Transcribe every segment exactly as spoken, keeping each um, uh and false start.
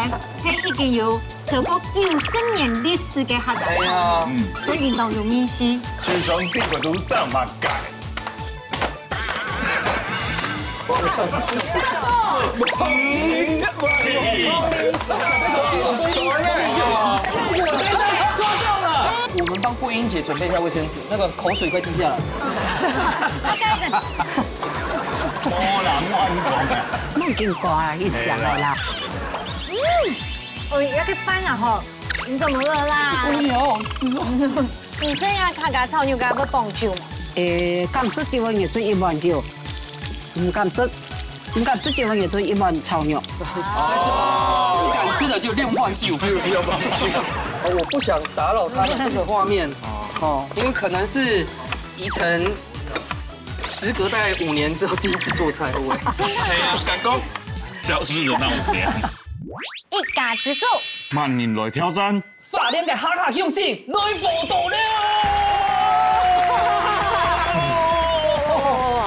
係已經有超過九十年歷史个客家菜，哎呀，嗯，真正當有味緒。全上帝國都上馬街。我們上場。抓到了！我們幫桂英姐準備一下衛生紙，那個口水快滴下來。好啦，莫恁講啦。莫緊講啦，一直講啦。哦，要去翻啊吼，你怎麼了啦？我也好好吃哦。你這樣客家炒肉乾會放久嗎？誒，敢食就會熱出一碗酒，毋敢食，毋敢食就會熱出一碗炒肉。哦，不敢吃的就六碗酒。六碗酒。哦，我不想打擾他們這個畫面，哦，因為可能是宜晨時隔大概五年之後第一次做菜，會不會？真的啊？哎呀，敢講，消失的那五年。一家之煮。萬人來挑戰。花蓮个哈哈雄心來報到了！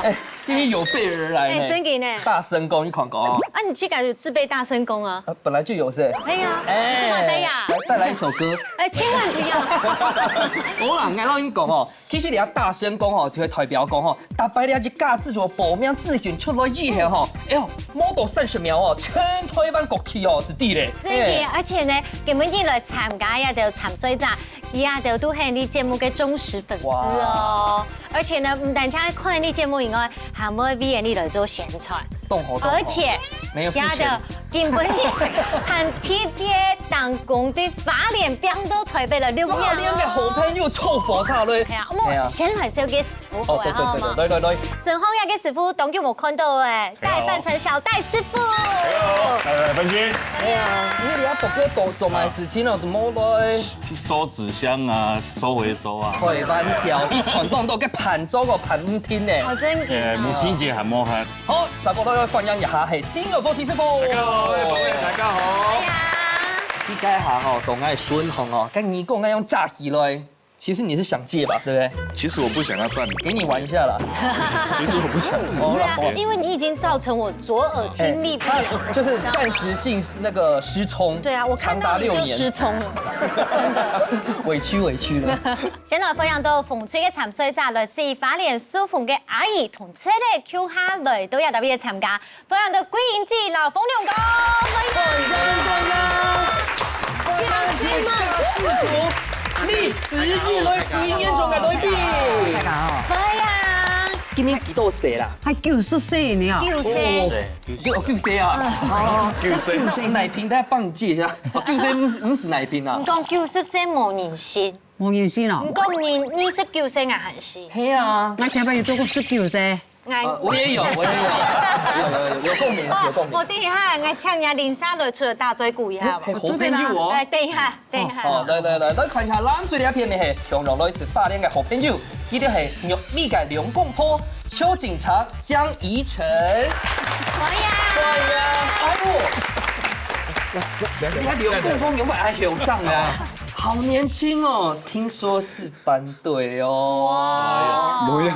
哎，今天有備而來呢。哎，真的呢。大聲公，你看過哦。啊，你自家有自備大聲公啊？呃，本來就有是。哎呀，哎，這麼對呀。來，帶來一首歌。哎，千萬不要。好啦，𠊎摎你講哦， 其實這大聲公吼，就係代表講吼，逐擺這一家之煮報名資訊出來以後吼，哎喲，無到三十秒哦，全台灣各地哦，係知咧。真的，哎。而且呢，今晡日來參加這兜參賽者，這兜都係你節目个忠實粉絲哦。哇。而且呢，毋單淨看你節目以外，還會為你來做宣傳。懂吼，懂吼。而且，沒有付錢。這兜 今晡日還特別當工對花蓮拚到台北來錄影哦。花蓮个好朋友坐火車來。哎呀，我們先來紹介師傅好了，哦，對，對，對，好嗎？對，來，來，來。沈宏陽个師傅，當久無看到哎，哎喲。戴范成小戴師傅。哎喲，來，來，范生。哎呀，你這下都做，做麼个事情哦，都無來。去收紙箱啊，收回收啊。開玩笑，一傳當到个辦桌哦，辦毋停呢。哦，真的哦。哎，母親節還無還。 好，再過來歡迎一下，係，陳友福陳師傅。大家好，各位大家好。哎呀。你這下吼，當𠊎順風哦，該你講𠊎用假期來，其實你是想借吧，對不對？其實我不想要佔領。給你玩一下啦。其實我不想佔領。好了，好了。因為你已經造成我左耳聽力不了。哎，他就是暫時性那個失聰，對啊，我看到你就失聰了，長達六年。真的。委屈委屈了。先來歡迎到紅隊个參賽者，來自花蓮壽豐个阿姨同 這個共下來到這搭位參加，歡迎到桂英姐摎豐隆哥，歡迎！歡迎，歡迎！歡迎自家自主，歷史以來最年長个來賓。大家好。歡迎！今年幾多歲啦？還九十歲呢。九十歲。哦，九，九十歲啊！哦，九十歲。該奶瓶再幫你借一下。哦，九十歲毋係，毋係奶瓶啊。你講九十歲無人信。無人信哦。你講你二十九歲𠊎還信。係啊。𠊎頭擺有做過十九歲。 哎，呃，我也有，我也有，有，有，有，有共鳴，有共鳴。哦，等一下，𠊎請人鄰舍來出來打嘴鼓一下吧。哎，好朋友哦。哎，等一下，等一下。哦，來，來，來，來看一下，藍隊這片面係，共樣來自花蓮个好朋友，佢就係玉里个兩公婆，邱景長、江怡晨。歡迎。歡迎。哎呦，你看兩公婆有沒有還後生啊？好年輕哦，聽說是 班隊哦。哇。哎呀，無影。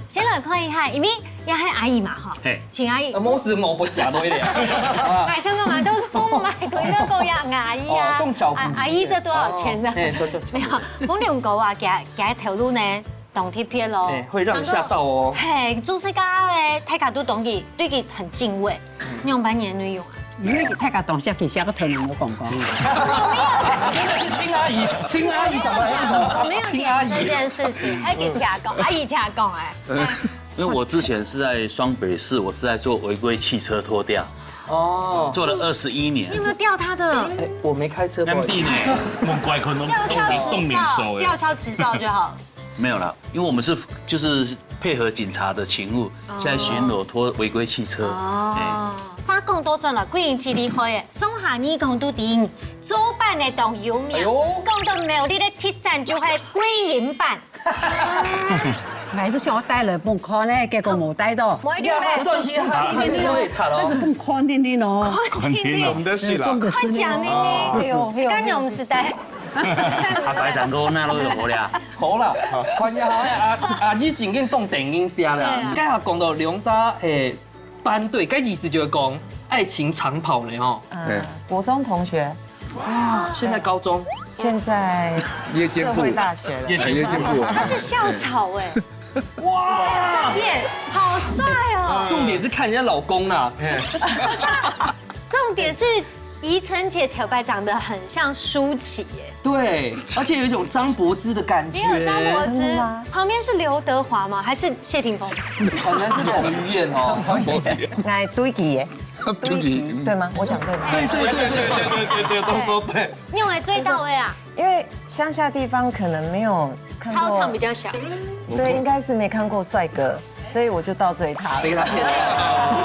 先來看一下，因為也係阿姨嘛，哈。嘿。請阿姨。呃，無事，我不假多一點。啊。買香港嘛，都是買對那個呀，阿姨啊。哦，動腳步。啊，阿姨，這多少錢呢？哦，嘿，就，就，就。沒有，豐隆哥啊，佢，佢頭路呢，當特別咯。哎，會讓你嚇到哦。嘿，做事个，大家都懂佢，對佢很敬畏。 仰般形个內容啊？因為大家當下其實个頭腦無講講。真的是親阿姨，親阿姨講的很好，我沒有講這件事情，還給家講，阿姨家講哎。因為我之前是在雙北市，我是在做違規汽車拖吊，哦，做了二十一年。你有沒有吊他的？哎，我沒開車，不好意思。M D呢？門關看攏吊銷執照，攏面，攏面熟的。吊銷執照就好了。 沒有啦，因為我們是，就是配合警察的勤務，哦。現在巡邏拖違規汽車。哦。哎。話講倒轉來，桂英姐厲害誒，上下二講都知，做粄个當有名，哎喲。講到苗栗个特產就係桂英粄。𠊎就想愛帶來分你看呢，結果無帶到。無一定咩？你要轉去哈，你都會慘哦。但是分你看定定哦。看定定。真的是啦。真的是呢。看講定定，哎喲，哎喲。剛剛我們是帶。阿白長哥，那都有好了。 好啦，看一下，阿，阿姨正經當電影寫啦。哎呀。該下講到兩儕，嘿，班隊，該意思就係講，愛情長跑呢哦。嗯，哎。国中同学，现在高中，现在夜间部社会大学了。夜间部。夜间部。他是校草哎，哇，照片好帅哦。重点是看人家老公啦。不是啊，重点是怡晨姐头发长得很像舒淇耶。对，而且有一种张柏芝的感觉。你有张柏芝，旁边是刘德华吗？还是谢霆锋？好像是彭于晏哦。来，对齐耶。对齐，对吗？我讲对吗？对对对对对对对对，都说对。你有没有追到位啊？因为乡下地方可能没有看过，操场比较小。对，应该是没看过帅哥，所以我就倒追他了。被他骗了。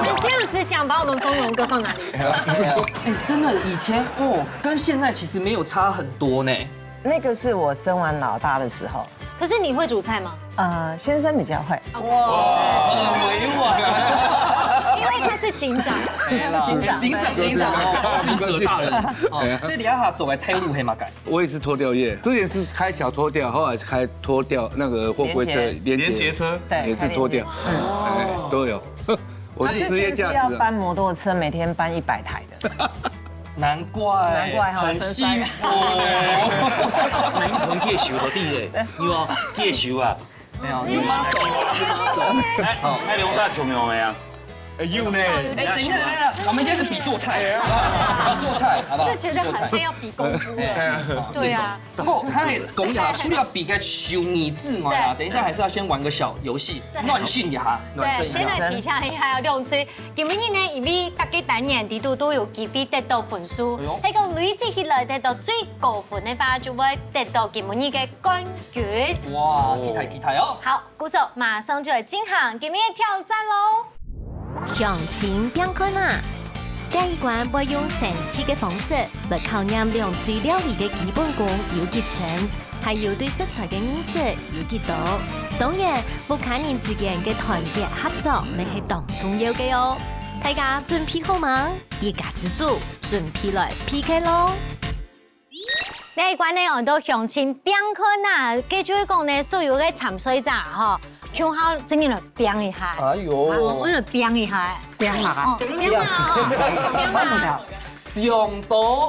你们这样子讲，把我们丰隆哥放哪里？哎，真的，以前哦，跟现在其实没有差很多呢。那个是我生完老大的时候。可是你会煮菜吗？呃，先生比较会。哇，很委婉。因为他是警长。哎啦，警长，警长，警长哦，officer大人哦。所以你要做个退路係嘛个？我也是拖吊业，之前是开小拖吊，后来开拖吊那个货柜车，连结连结车，对，也是拖吊，哎，都有。我是职业驾驶啊。要搬摩托车，每天搬一百台的。难怪，难怪哈，很幸福。你很介绍个地嘞，有啊，介绍啊。没有，你muscle，muscle。哎，哎，两只共样个啊。哎，有呢。哎，等一下，等一下，我们今天是比做菜，好不好？比做菜，好不好？这绝对好像要比功夫了。哎，对啊。不过，他也讲一下，除了比个手艺之外啊，对。等一下还是要先玩个小游戏，对。暖身一下，暖身一下。对，先来提醒一下，要用吹 今晡日呢，因為逐个單元裡肚都有機會得到分數，哎喲。該个累積起來得到最高分个話，就會得到今晡日个冠軍。哇，期待期待哦！好，故所馬上就來進行今晡日个挑戰咯。鄉親拚看啊！第一關會用生趣个方式來考驗兩隊料理个基本功有幾深。 還有對食材个認識有幾多。當然，屋下人之間个團結合作乜係當重要个哦。大家準備好吂？一家之煮，準備來P K咯！這一關呢，安到鄉親拚看啊，該就係講呢，所有个參賽者吼，共下正經來拚一下。哎喲。啊，𠊎來拚一下。拚啊。哦，拚啊，哦，拚啊。想到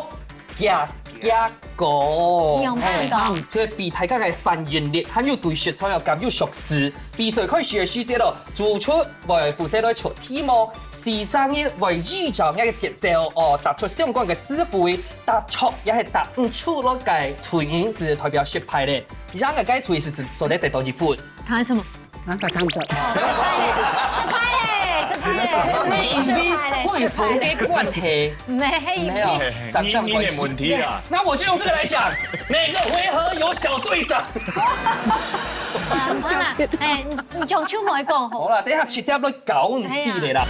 遽遽講。用得到。哎，所以比大家个反應力，還有對食材个感有熟識。比賽開始个時節咯，主廚會負責來出題目，先生呢會依照𠊎个節奏哦，答出相關个詞彙，答著也係答毋出來个隊員係代表失敗咧。贏个該隊係做得得到一分。他是什麼？ 拿个湯匙。失敗咧，失敗咧，失敗咧，因為配合个關係，沒有，沒有，長相關係。你，你的問題啊。那我就用這個來講，每個回合有小隊長。啊，好啦，哎，你，你就，就莫講好。好啦，等一下直接來搞你死咧啦。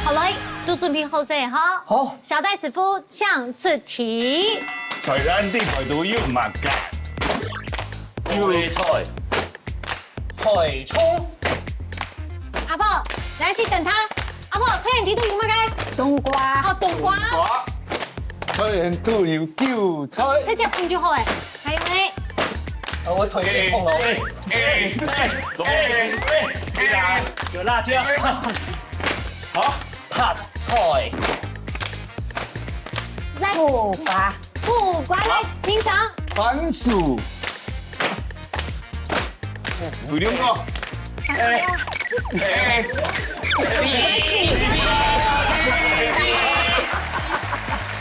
好了，都準備好勢哈。好。小戴師傅，請出題。在咱地台都有麼个？有菜。 菜蔥。阿婆，來去等他。阿婆，菜園裡肚有麼个？冬瓜。哦，冬瓜。瓜。菜園肚有韭菜。直接拼就好欸。還有呢？啊，我腿有點痛哦。哎，哎，哎，哎，哎，有辣椒。好，白菜。來。苦瓜。苦瓜，來，緊張。番薯。 有兩個。哎，哎，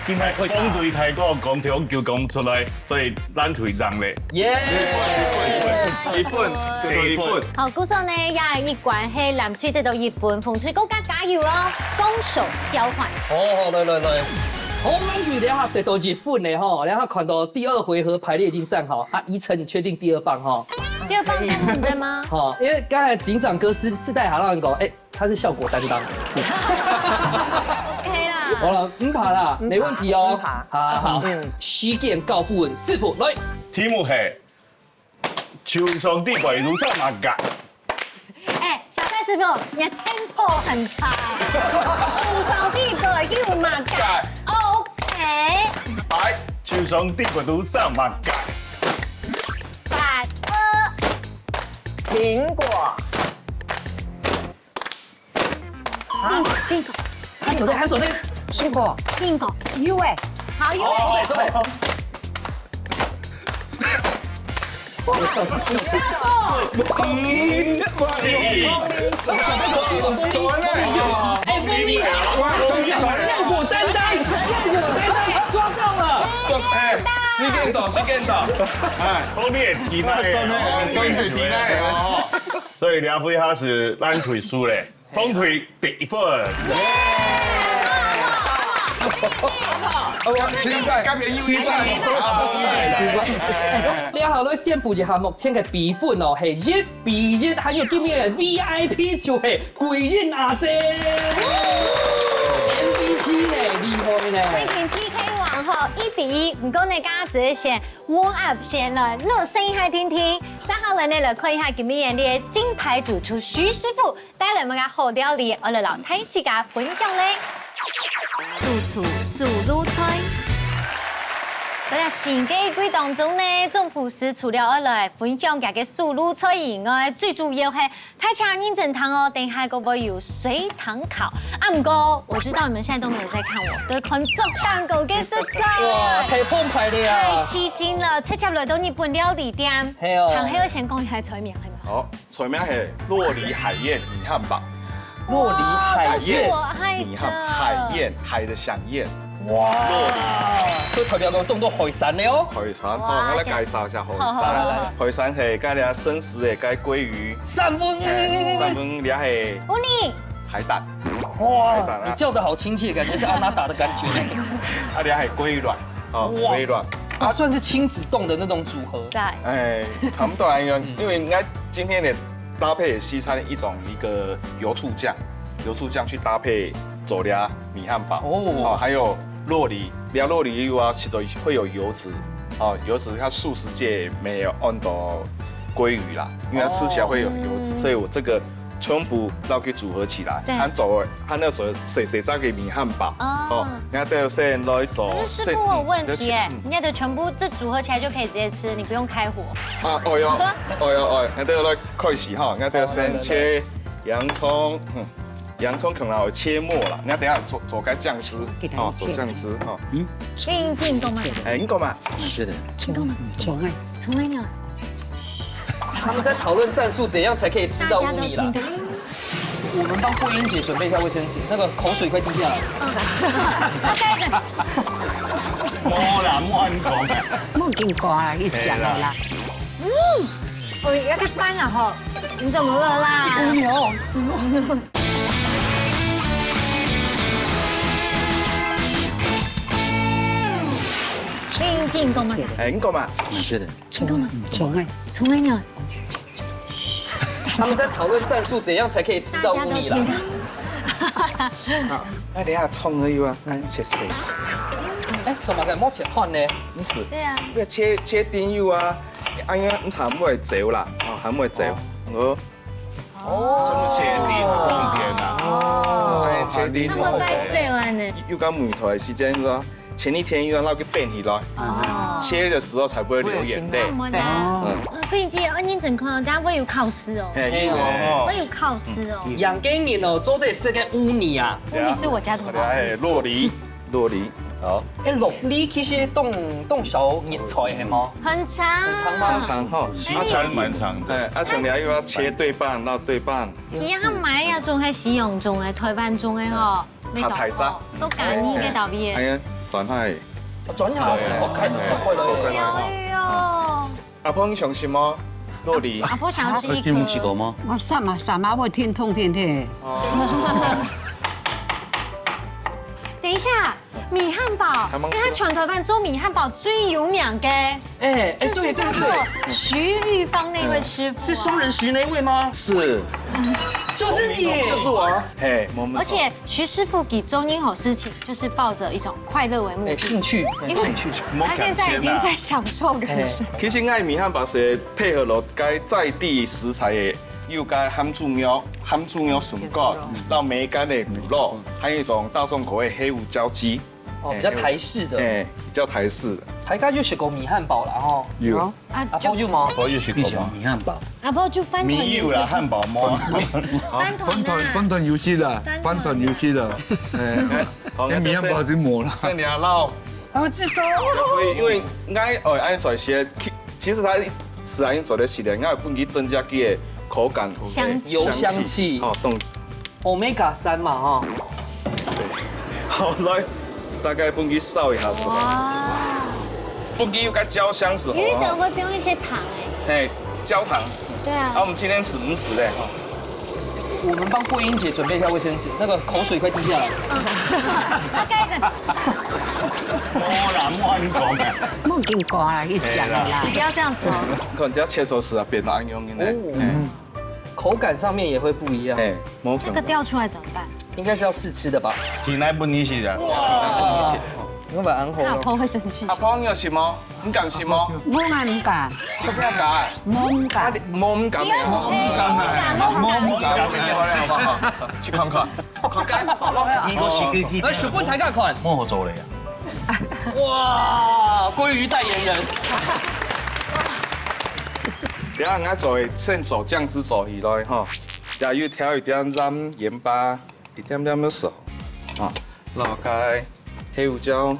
今擺講對大哥講條就講出來，所以咱隊贏咧。耶！一分，一分，一分。好，故所呢，也一關係藍隊得到一分，紅隊更加加油哦，攻守交換。好，好，來，來，來。好，藍隊這下得到一分咧吼，這下看到第二回合排列已經站好啊，怡晨，你確定第二棒吼？ 第二棒真的嗎？好，因為剛才警長哥私，私底下跟我講，哎，他是效果擔當。OK啦。好了，毋怕啦，沒問題哦。毋怕。好，好，好。嗯。時間交分師傅，來。題目係：樹上的怪物係麼个？哎，小戴師傅，你的 tempo 很差欸。樹上的怪物係麼个？OK。哎，樹上的怪物係麼个？ 答案。蘋果。啊？蘋果。還做得，還做得。辛苦。辛苦。有欸。好，有欸。做得，做得。哇，笑場，笑場。哎，功力啊，效果担当，效果担当，抓到了。哎，時間到，時間到。哎，功力也提升了，功力也提升了哦。所以兩位還係爛隊輸咧。 紅隊得一分。你好，來宣布一下目前个比分哦，係一比一，還有今日个V I P就係桂英阿姐，M V P呢，厲害呢。最近P K王吼，一比一，毋過呢，剛剛只係先warm up先了，熱身一下聽聽。接下來呢，來看一下今日个金牌主廚徐師傅 帶來麼个好料理，愛來摎大自家分享咧。主廚手路菜。在新个一季當中呢，總廚師除了愛來分享佢个手路菜以外，最主要係大家認真聽哦，等一下還會有水塘烤。啊，毋過我知道你們現在都沒有在看我，都在看做蛋糕个食材。哇，太澎湃了呀！太吸睛了，直接來到日本料理店。係哦。還係愛先講一下菜名，係嗎？好。 菜名係洛梨海燕米漢堡。洛梨海燕。我愛的。米漢，海燕，海的饗宴。哇！洛梨。所以代表講當多海產了哦。海產，哇，哦，𠊎來介紹一下海產。好，好，好，好。海產係該兜生食个，該鮭魚。三文魚。哎，三文魚，這係烏泥。海膽。哇，海膽啊。你叫得好親切，感覺是阿娜達的感覺。啊，這係鮭魚卵，哦，哇。鮭魚卵。啊，算是親子凍的那種組合。在。哎，差不多啊，因為，嗯。因為應該 今天的搭配西餐一種一個油醋醬，油醋醬去搭配做這米漢堡。哦。哦，還有洛梨，這洛梨又啊，其實會有油脂，哦，油脂它素食界沒有用到鮭魚啦，因為它吃起來會有油脂，哦。所以我這個全部都給組合起來，對。它做，它那做細細隻个米漢堡，哦。哦，然後再先來做，可是師傅，我有問題耶，嗯。你看的全部這組合起來就可以直接吃，你不用開火。啊，哦喲，哦喲，哦，那這個來 開始哈，𠊎等下先切洋蔥，嗯，洋蔥可能要切末啦，𠊎等下做，做該醬汁，給它切開。哦，做醬汁哈。嗯。你講嘛？哎，你講嘛？是的。你講嘛？重來。重來呢？他們在討論戰術，怎樣才可以吃到烏泥啦？大家都聽到。我們幫桂英姐準備一下衛生紙，那個口水快滴下來。OK。莫啦，莫恁講。莫緊講啊，一直講啦。 嗯，哦，有點酸啊吼，你怎麼了啦？有好吃哦。你講嘛？哎，你講嘛？是的。你講嘛？重來。重來呢？他們在討論戰術，怎樣才可以吃到烏泥啦？大家都聽到。啊，那等一下蔥而已啊，那切細細。哎，什麼个？莫切斷呢？不是。對啊。要切，切丁又啊。 哎呀，你還會走啦，哦，還會走。哦。哦。這麼確定，重點啊。哦。哎，確定。那麼快做完呢？又剛母頭的時間是吧？前一天又讓它給變起來，哦。切的時候才不會流眼淚。會有心跳。那麼大。嗯。哦，桂英姐，哦，你整塊，等下會有考試哦。哎，有哦。會有考試哦。養雞人哦，做得食个烏泥啊。烏泥是我家的嗎？哎，洛梨。 洛梨。好。哎，洛梨其實當，當少日菜係無？很長。很長嗎？很長吼。它長蠻長的。哎，啊，像你又要切對半，那對半。你看買那種還西洋種的、台灣種的吼，嗯，沒搞錯，它太雜。都揀一個特別的。哎呀，轉下去。哦，轉下去，哦，開，開了耶。哎喲。 阿婆，你想食麼？洛梨。阿婆想要吃一顆。有食過嗎？我啥嘛啥嘛會停動停停。哦。等一下，米漢堡，還蠻吃。因為全台灣做米漢堡最有名的，哎，哎，就是叫做徐玉芳那位師傅啊。是商人徐那位嗎？是。就是你。就是我。嘿，我們而且徐師傅佢做任何事情，就是抱著一種快樂為目的。哎，興趣，因為興趣。他現在已經在享受人生。哎，其實𠊎米漢堡係配合了該在地食材的，有該鹹豬肉、鹹豬肉筍乾，然後梅乾的滷肉，還有一種大眾口味黑胡椒雞。哦，比較台式的。哎，比較台式的。大家有食過米漢堡啦吼？有。啊，阿婆有無？我有食過嗎？米漢堡。阿婆就飯團有食。沒有啦，漢堡無。飯團啊。飯團，飯團有食啦，飯團。飯團有食啦。哎，好，該米漢堡就無啦。剩下肉。啊，至少。所以因為𠊎，哦，恁樣做一些，其，其實佢係恁樣做个系列，𠊎有分佢增加佢个口感、香氣。油香氣。哦，懂。 omega 三嘛，吼。好，來，大概分佢燒一下，係吧？哇。分佢有個焦香，係吧？有一點會不用一些糖欸。嘿，焦糖。對啊。啊，我們今天是無糖的，哈。我們幫桂英姐準備一下衛生紙，那個口水快滴下來。嗯。要蓋著。無啦，莫恁講啦。莫緊講啦，一講啦。不要這樣子哦。看，這切出來啊，變到恁樣呢。哦。嗯。 口感上面也會不一樣。哎，無可能。那個掉出來怎麼辦？應該是要試吃的吧？提來分你食啊。哇！你會把它ăn khô咯。怕阿婆會生氣。阿婆，你有食無？你敢食無？我還毋敢。食毋敢？無毋敢。啊，你無毋敢的哦。無毋敢啊。無毋敢的，好不好？去看看。看看，好了。你給我洗給你。來，手不抬槓款。莫好做了呀。 哇，鮭魚代言人。等下，𠊎做，先做醬汁做起來吼，也有調一點鹽、鹽巴，一點點个鹽啊，落該黑胡椒。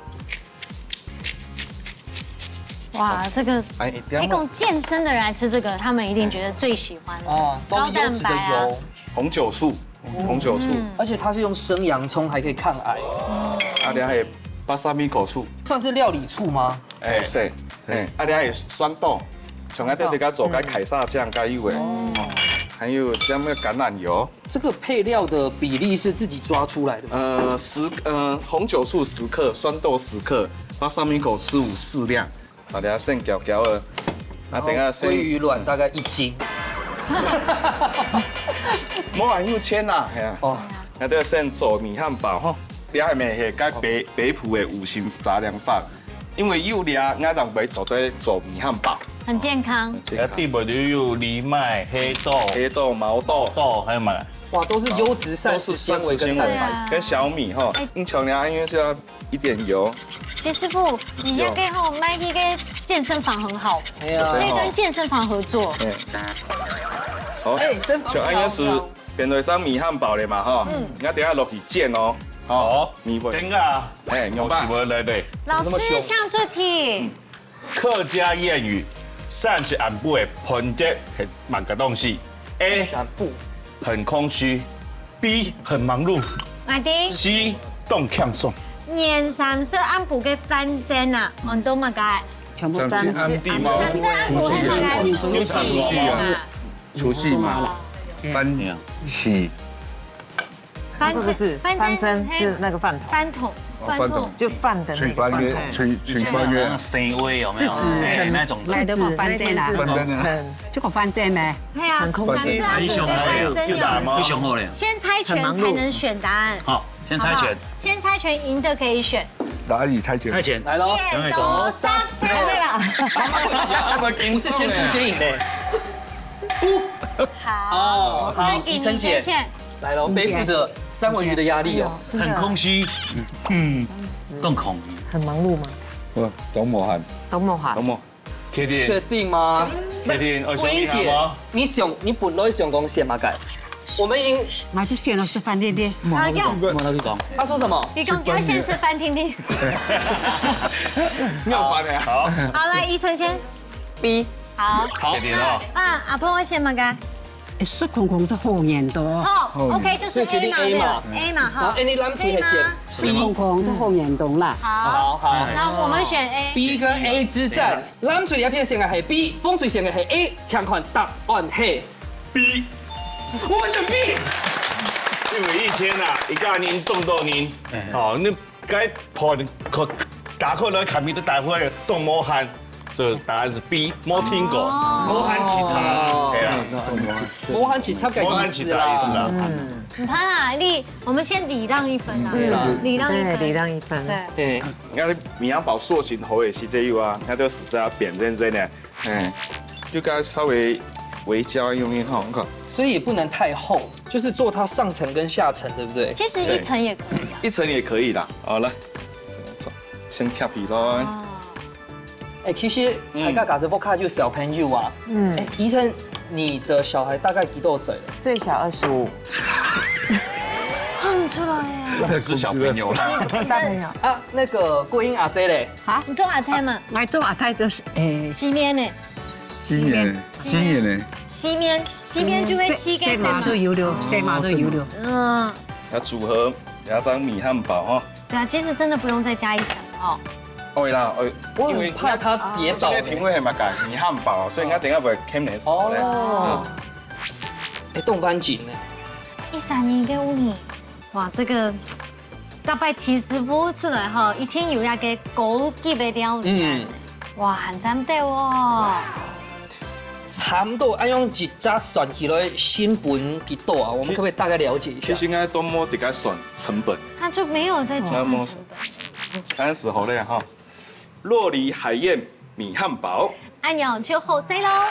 哇，這個，哎，一點點。那種健身的人來吃這個，他們一定覺得最喜歡的。哦，都是優質的油。高蛋白啊。紅酒醋。 紅酒醋。嗯。而且它是用生洋蔥，還可以抗癌。啊，這係balsamico醋。算是料理醋嗎？哎，係，哎，啊，這係酸豆，像𠊎兜自家做个凱撒醬該有个，哦，還有像那個橄欖油。這個配料的比例是自己抓出來的嗎？呃，十，呃，紅酒醋十克，酸豆十克，balsamico醋適量。 啊，等下先攪攪啊。啊，等下先。然後鮭魚卵大概一斤。無啊，有錢啊，係啊。哦。啊，等下先做米漢堡吼。這下面係該北，北埔个五星雜糧飯，因為有這，𠊎正會做得做米漢堡。很健康。很健康。啊，底背就有藜麥、黑豆、黑豆、毛豆。豆，還有麼个？哇，都是優質膳食纖維跟蛋白質。都是膳食纖維，跟小米吼。哎。你像這，因為是要 一點油。徐師傅，你這個吼，賣去个健身房很好，哎呀。可以跟健身房合作。哎。好，哎，身材小安要是好。變做一張米漢堡了嘛，哈。嗯。你要等下落去煎哦。好，米粉。等下。哎，牛蒡。我是不是來的？老師，怎麼那麼兇？請出題。嗯。客家諺語，三十暗晡个飯節係麼个東西？A，三十暗晡。很空虛。 B，很忙碌。𠊎知。C，當輕鬆。年三十暗晡个飯糋啊，安到麼个？全部三十。三十暗晡係麼个？除夕啊。除夕嘛。哦。飯糋。飯糋，不是，飯糋，飯糋是那個飯桶。飯桶，哦，飯桶。飯桶。就飯的那個飯桶。炊飯个，炊，炊飯个。像生煨有沒有？是指哎，很，那種。來得講飯糋啊。是指那個飯糋啊。很，這個飯糋咩？係啊，很空虛。三十暗晡个飯糋有。非常好了。 先猜拳才能選答案。好，先猜拳。好不好？先猜拳贏的可以選。答案已猜拳。猜拳。來咯。剪刀石頭。對啦。不是先出先贏的。好，哦，好，怡晨姐。先給你先選。來咯，背負著三文魚的壓力哦。哎呦，真的。很空虛。嗯，更空虛。很忙碌嗎？我當無閒。當無閒。當無 確定？確定嗎？確定？有想好無？桂英姐，你想，你本來想講選麼个？我們已經，那就選了吃飯店店。啊，要。他說什麼？你講要先吃飯店店。沒有辦法呀。好。好，來，怡晨先。B。好。好。確定哦。啊，阿婆，我選麼个？欸，食睏睏就好眼多。好，OK，就是A嘛，所以決定A嘛。對，A嘛，哈。然後A你藍色還選？A嘛。食睏睏就好眼多啦。好。好，好。那我們選A。B跟A之戰。 藍隊這片選个係B，紅隊選个係A，請看答案係B。我們選B。因為以前啊，一家人當多人，嗯。哦，你該破可打開來看，你都打開來當無閒，所以答案是B，無聽過，哦。無閒洎杈，係啊，無閒洎杈个意思啦。無閒洎杈个意思啦。嗯。毋怕啦，你，我們先禮讓一分啦，對啦。禮讓一分。對，禮讓一分。對。對。 你看米漢堡塑形好个時節有啊，那就實在要扁正正个，嗯，就給它稍微微焦用力吼，你看。所以也不能太厚，就是做它上層跟下層，對不對？其實一層也可以啊。一層也可以啦。好，來，先貼起來。啊。哎，其實大家假使屋下有小朋友啊，嗯，哎，怡晨，你的小孩大概幾多歲了？最小二十五。看不出來耶。那是小朋友了。大朋友。啊，那個桂英阿姊咧？啊？你做阿太嘛？來做阿太就是，哎，西面呢？西面，西面呢？西面，西面就會西个細嫲都有了，細嫲都有了。嗯。要組合兩張米漢堡哈。對啊，其實真的不用再加一層哦。會啦，會，因為我很怕他跌倒呢。這個題目係麼个？米漢堡，所以我等下會欠你手咧。哦。哎，凍板緊呢。一三年个烏泥，哇，這個大概七十分出來哈，一定有一個高級的料理啊。嗯。哇，很讚的哦。差不多愛用一隻算起來成本幾多啊？我們可不可以大概了解一下？其實應該都無在該算成本。他就沒有在計算成本。當時候咧哈，洛梨海燕米漢堡。恁樣就好勢咯。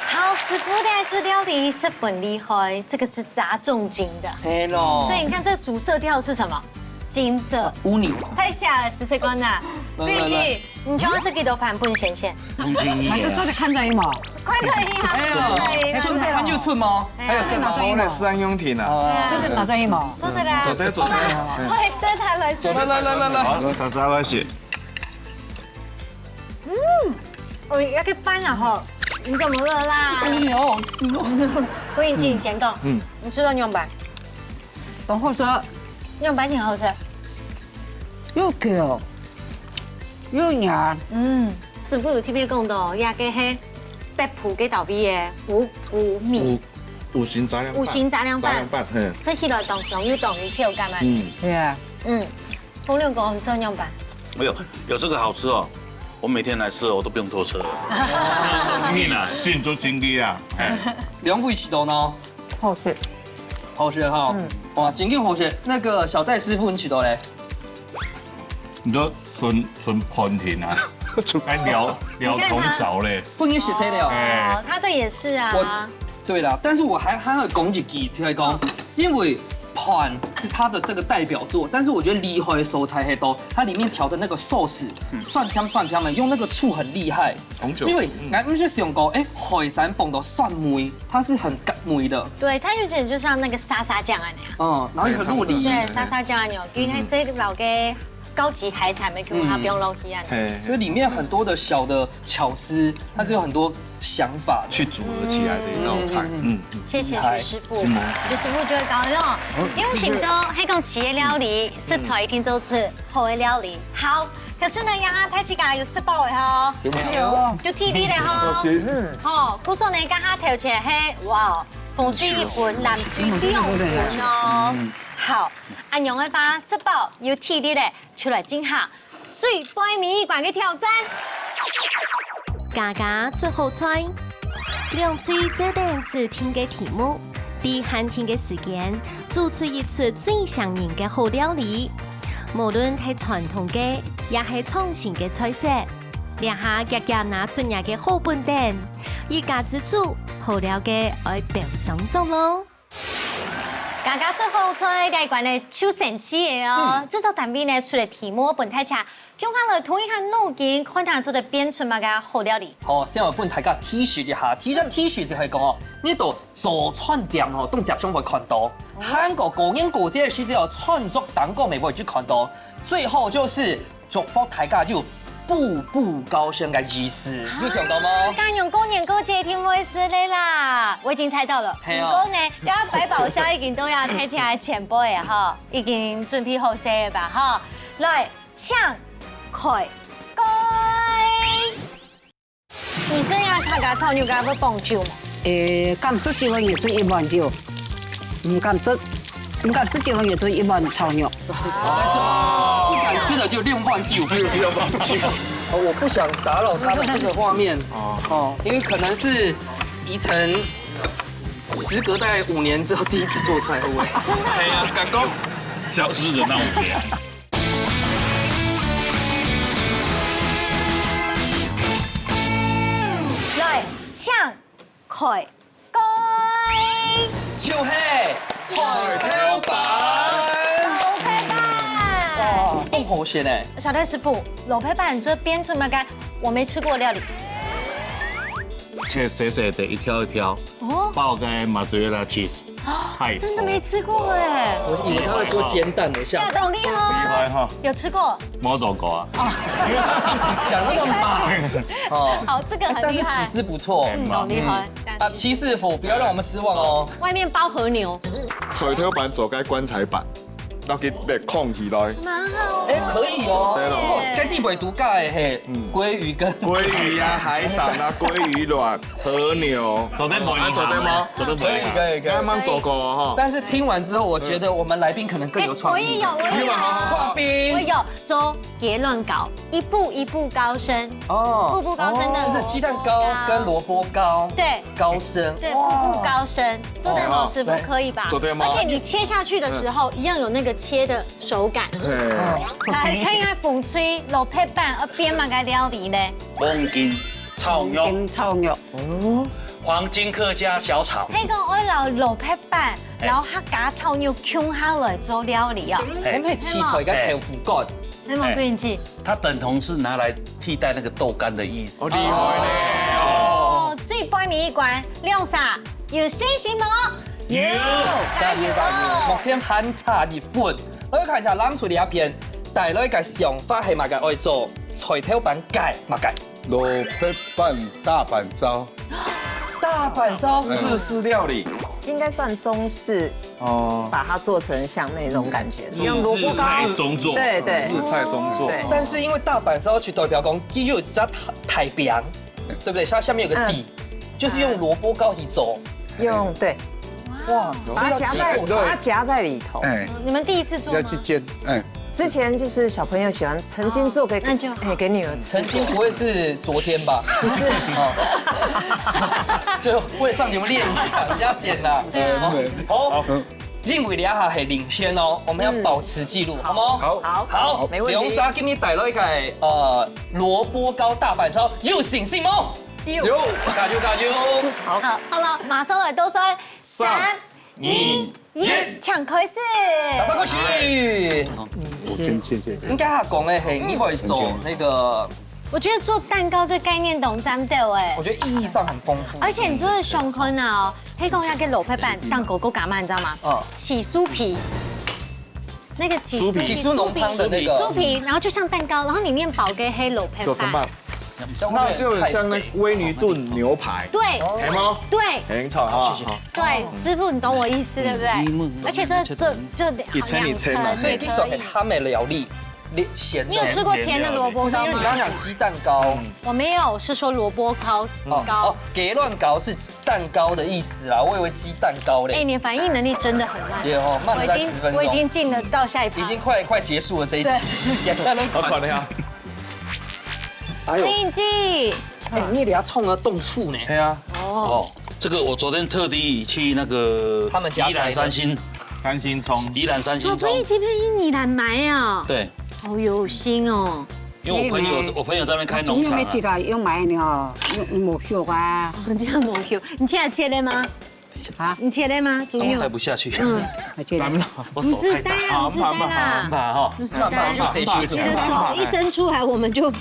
好，師傅个愛出料理十分厲害，這個是砸重金的。係咯。所以你看這個主色調是什麼？金色。烏泥。太嚇了，紫色光的。來，來，來。綠金。 你全部係幾多盤分先先？還是做得看在一毛。看在一毛。哎呀，對。出，還有出嗎？哎呀。還有剩嗎？好嘞，四樣用品啊。哦。做得打在一毛。做得啦。做得，做得。哦，會生還來生。做得，來，來，來，來。好，我尝尝來先。嗯，哦，要去翻了吼。你怎麼了啦？哎，好好吃哦。我跟你講，嗯。你知道你用吧？懂後說。你用白甜好吃。又Q，又軟。嗯，師傅有特別講到，這個係北埔个道味个五穀米。五，五穀雜糧飯。五穀雜糧飯。雜糧飯，嘿。食起來當香又當有口感啊。嗯。對啊。嗯，風流哥，你做仰般？哎呦，有這個好吃哦，我每天來吃，我都不用拖車了。你呢，信足真理啊，哎。兩位試到呢？好食。好食哈。嗯。 哇，真个好食。那個小戴師傅，你試到咧？你都純，純盤甜啊，還聊，聊通宵咧。分你食忒了。哎。哦，他這也是啊。我，對啦，但是我還，還要講一句，就係講，因為盤是它的這個代表作，但是我覺得厲害的所在係到它裡面調的那個壽司，嗯。酸甜酸甜的，用那個醋很厲害。 紅酒。因為，嗯。𠊎毋識想過，哎，海產放到蒜味，它是很合味的。對，它有點就像那個沙沙醬啊那樣。嗯，然後又很落地。對，沙沙醬啊那樣，因為它是老个高級海產，沒給我它不用落地啊。嗯。嘿。所以裡面很多的小的巧思，它是有很多想法的。去組合起來的一道菜，嗯，嗯，嗯。謝謝徐師傅，厲害。是嗎？徐師傅就會搞那種，哦，因為想說，還講企業料理，食材一定做出好的料理。好， 可是呢，這下大自家有食飽个吼，有沒有？有。有體力了吼。嗯。吼，故所呢，這下頭前係，哇，紅水一盆，藍水兩盆哦。嗯。好，恁樣个話，食飽有體力咧，就來進行最尾一關个挑戰。家家出好菜，兩隊做等指定个題目，在限定个時間，做出一出最像人个好料理。 無論係傳統个，也係創新个菜色，這下遽遽拿出若个好本等，一家之煮，好料个愛鬥上桌咯。家家出好菜，這一關呢就神奇个哦。嗯。製作單位呢出了題目分大家，共下來動一下腦筋，看下做得變出麼个好料理。好，先來分大家提示一下，提示，提示就係講哦，你到 早餐店吼，當接常會看到，還過過年過節个時節哦，餐桌頂高乜會去看到。最後就是祝福大家有步步高升个意思，有想到嗎？啊，恁樣過年過節一定會食个啦，我已經猜到了。係啊。毋過呢，這擺包銷已經到這大自家前輩个吼，已經準備好勢个吧吼。來，請開蓋。 醫生啊，炒雞炒肉該會放酒無？誒，敢食酒个人就一碗酒，毋敢食，毋敢食酒个人就一碗炒肉。哦，不敢吃的就六碗酒。六碗酒。哦，我不想打擾他們這個畫面。哦。哦，因為可能是怡晨时隔大概五年之后第一次做菜，会不会？哎呀，敢讲消失的那五年。来，请开锅。就係菜頭粄。蘿蔔粄。哦，凤喉鲜哎。小戴師傅，蘿蔔粄你做變出麼个我没吃过的料理？切細細个一條一條，哦，包个mozzarella cheese，太真的没吃过哎。我以为他会说煎蛋，我吓死。大董厉害哦，厲害哈，有吃过？没做过啊。想那么满。哦，好，这个很但是厉害起，司不错。嗯，好厉害。啊，七师傅，不要让我们失望哦。外面包和牛，菜頭粄做个棺材粄，落去來空起來。蛮好。哎，可以哦。对了哦，該地位獨家的嘿，嗯鮭魚跟鮭魚啊、海膽啊、鮭魚卵、和牛，做得無啊，做得嗎？做得無可以可以可以。剛剛做過哦哈。但是聽完之後，我覺得我們來賓可能更有創意。我也有，我也有，創我也賓。有做結論稿，一步一步高升，哦，步步高升的就是雞蛋糕跟蘿蔔糕，对高升，对，步步高升，做蛋糕师傅可以吧？做得吗而且你切下去的时候，一样有那个切的手感。嘿，来看一下，紅隊蘿蔔粄要變麼个料理呢？黃金炒肉，金炒肉，黃金客家小炒。係講愛摎蘿蔔粄，然後客家炒肉共下來做料理啊，你係試看該豆腐乾，那麼貴氣。它等同是拿來替代那個豆干的意思。好厲害呢。哦，最背尾一關，兩儕有信心無？有，加油哦！目前還差一分。來看一下，冷水裡片帶來个想法係麼个？愛做菜頭粄个麼个？蘿蔔粄大阪燒，大阪燒，日式料理应该算中式，哦，把它做成像那种感觉，用萝卜糕中作，对对日菜中作。对，但是因為大阪燒就代表講，佢有一隻大大餅，對不對？它下面有個底，就是用蘿蔔糕去做。用对，哇，把它夹在這個把它夹在里头。哎，你們第一次做嗎要去？煎，哎，之前就是小朋友喜欢，曾经做给那就好哎给女儿吃曾經不會是昨天吧？不是，哦，就會上節目練一下，加減啦。對啊。好，認為你還係領先哦，我們要保持紀錄，好嗎？好好，没問題兩儕今日帶來个呃蘿蔔糕大阪燒，有信心無？有，加油加油！好，好了，馬上來，都說三、二、一，請開始。馬上開始。我先先先，應該講个係，你會做那個，我覺得做蛋糕這概念當讚的哎我，覺得意義上很豐富。而且你做得想看啊哦，黑公鸭跟蘿蔔粄蛋糕夠感嘛，你知道嗎？嗯起酥皮，那個起酥皮，起酥濃湯的那個酥皮，然後就像蛋糕，然後裡面包个黑蘿蔔粄做得慢，，那就很像那威尼顿牛排，對係嗎？對很好啊。對，師傅，你懂我意思對不對？而且這這就一層一層嘛所以其實很鹹的料理，鹹的。你有吃過甜的蘿蔔糕嗎？不是，因為你剛剛講雞蛋糕，我沒有，我是說蘿蔔糕哦糕哦。，雞卵糕是蛋糕的意思啦，我以為雞蛋糕哎，嘞。你的反應能力真的很慢。也哦，慢了我已經在十分鐘，我已經進了到下一趴。已經快快結束了這一集，也不要那麼快了呀。哎呦，歡迎進。哎，你等下衝了凍醋呢？係啊，哦，哦，這個我昨天特地去那個他們家摘的宜蘭三星，三星蔥，宜蘭三星蔥我不，一直被宜蘭買啊，對，好有心哦。因為我朋友我朋友在那邊開農場啊總有沒，幾個用買呢哦，用無熟啊。你這樣沒有，你現在切了嗎？啊你切了嗎？豬肉我待？不下去，嗯，而且我手太大，不是蛋啊，不是蛋啊，很怕哈。不是蛋啊。谁学的？你的手一伸出來，我們就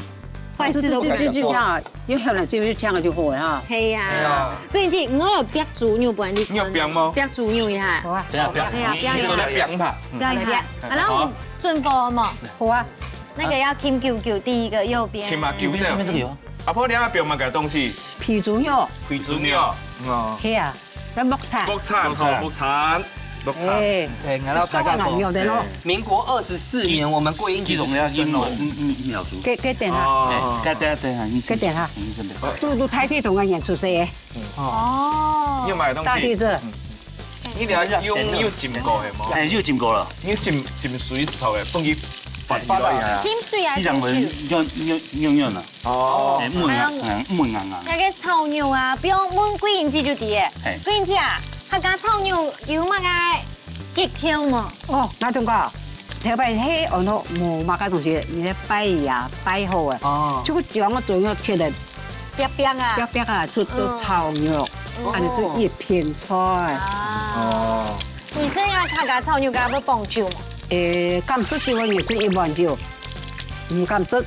壞事都不就就見。就這樣，用下來就這樣就好了哈。係呀，最近我有煏豬肉，不然你你有煏嗎？煏豬肉一下，好啊，等一下，不要，等一下，不要你手在一下，煏它。不要一下。好，然後我們準備嘛，好啊，那個要輕久久，第一個右邊。起碼九右邊這個有啊。阿婆，你愛表麼个東西？皮豬肉，肥豬肉。哦，係啊，該木炭，木炭，吼，木炭，木炭。哎，哎，然後大家燒完了的咯，民國二十四年，我們桂英姐就出生了。嗯嗯，一秒鐘。給給點啊，哦，哎，等等等等，給點啊，等等。都都太地動啊，演出誰？哦你有，買東西？大地震，你等下用有浸過係無？哎，又浸過了。你浸浸水頭个，放佢發起來啊。浸水啊，地上人浸水。軟軟軟軟了。哦，哎，木硬硬，木硬硬。那個炒肉啊，不用問桂英姐就知耶嘿。桂英姐啊，客家炒肉有麼个技巧無？哦，該種个，頭擺係安到無麼个東西，你愛拜呀，拜好啊，哦。就將該種肉切來，煏煏啊。煏煏啊，出做炒肉，嗯。恁樣就一片菜。哦。你係愛客家炒肉，該愛放酒無？誒，敢食酒个人就一碗酒，毋敢食，